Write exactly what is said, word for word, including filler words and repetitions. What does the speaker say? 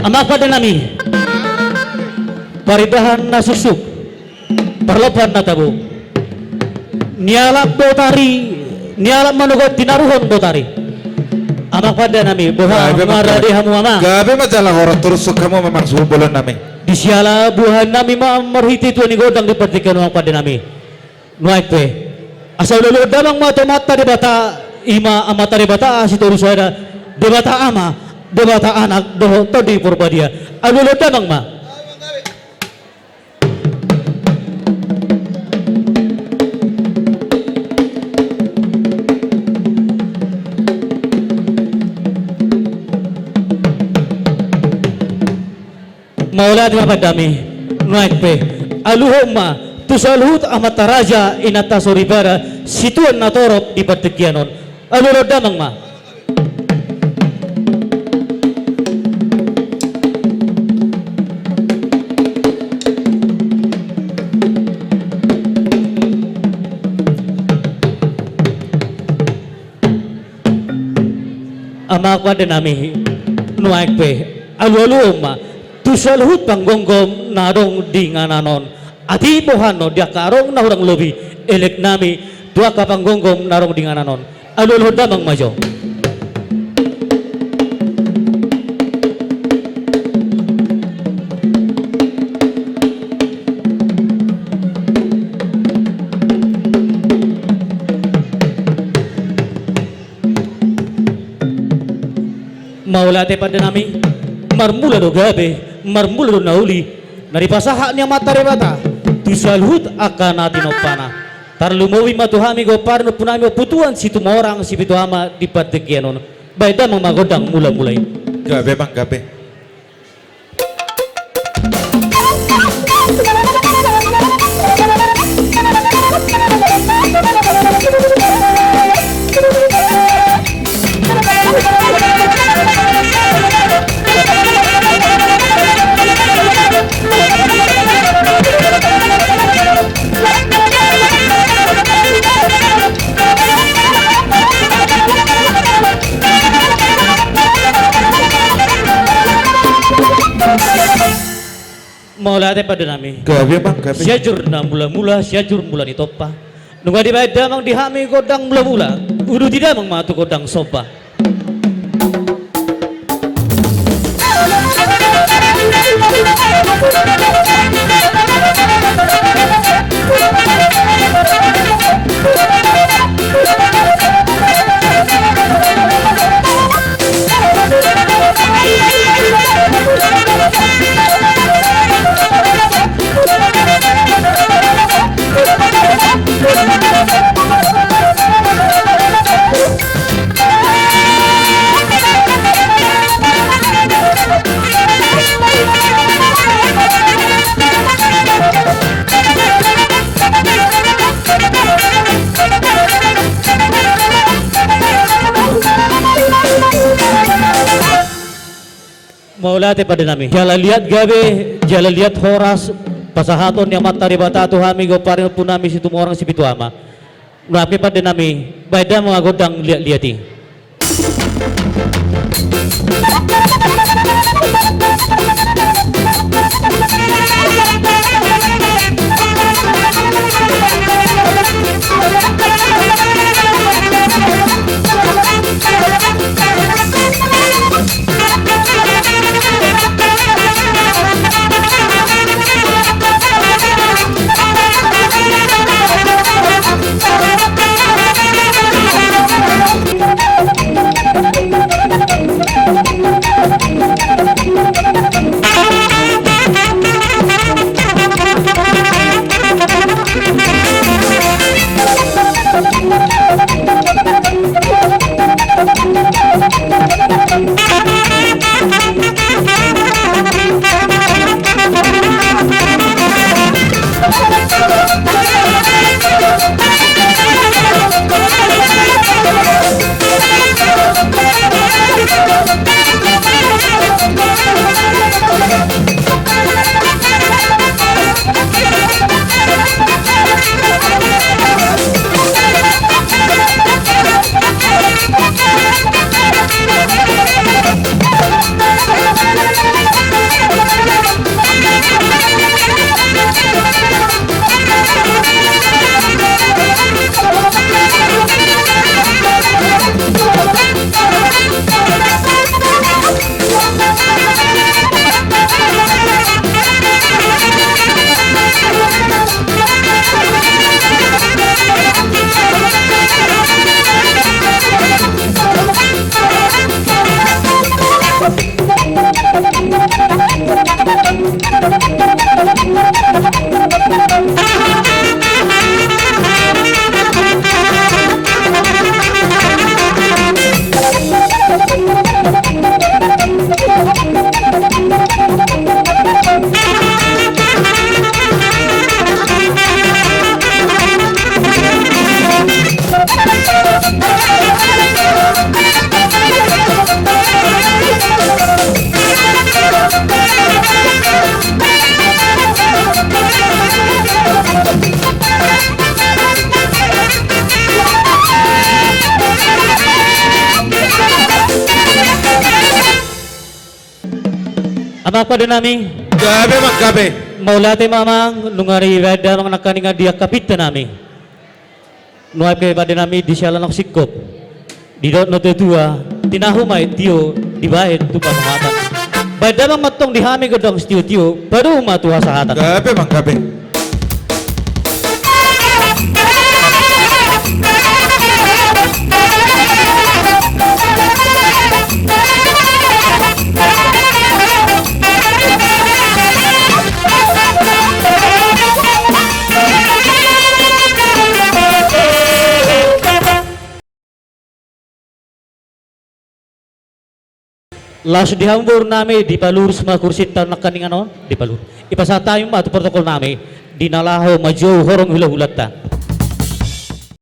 Amang pande nami, parindahan na suksuk, parlompan na tabo. Nialap botari, nialap manogot tinaruhon botari. Amang pande nami, boha marade hamu amang? Gabe ma jala horas, torus hamu ma marsuru bolon nami. Di siala buhan nami ma marhite tua ni gondang di partingkian on amang pande nami. Nuaeng pe, asa ulualuhon damang ma tu Amanta Debata, i ma Amanta Debata Sitorus sada, Debata Ama, Debata Anak dohot Tondi Porbadia. Ulualuhon damang ma. Mauliate ma pande nami. Nuaeng pe, aluhon ma tu saluhut amanta raja, inanta soripada, situan na torop di partingkian on. Ulualuhon damang ma. Amang pande nami, nuaeng pe, alualuhon ma tu saluhut panggomgom na adong di inganan on. Atik boha annon di angka adong na hurang lobi, elek nami tu angka panggomgom na adong di inganan on. Alualuhon damang ma jo. Mauliate pande nami, marmula do gabe, marmula do na uli, na dipasahat ni Amanta Debata tu saluhut angka na tinompana. Tarlumobi ma tu hami gomparan ni ompu nami Ompu Tuan Situmorang Sipitu Ama di partingkian on. Baen damang ma gondang mulamula i. Gabe amang, gabe. Mauliate pande nami. Gabe amang, gabe. Sianjur na mulamula, sianjur mula ni tompa. Nunga dibaen damang di hami gondang mulamula. Uduti damang ma tu gondang somba. Mauliate pande nami. Jala liat gabe, jala liat horas, pasahaton ni Amanta Debata tu hami gomparan ni ompu nami Situmorang Sipitu Ama. Nuaeng pe pande nami, baen damang ma gondang liatliat i. Amang pande nami. Gabe, Amang, gabe. Mauliate ma, Amang, nunga dibaen damang nangkaningan di angka pinta nami. Nuaeng pe pande nami di siala na singkop. Didok na tua-tua, tinahu ma i tio dibaen tu panuhatan. Baen damang ma antong di hami gondang sitio-tio, padomu ma tu hasahatan. Gabe, Amang, gabe. Laos di hamu boru nami, dipalurus ma kursinta nangkaningan on, dipalurus. Dipasahat hami ma tu protokol nami, di na laho manjou horong hula-hulanta.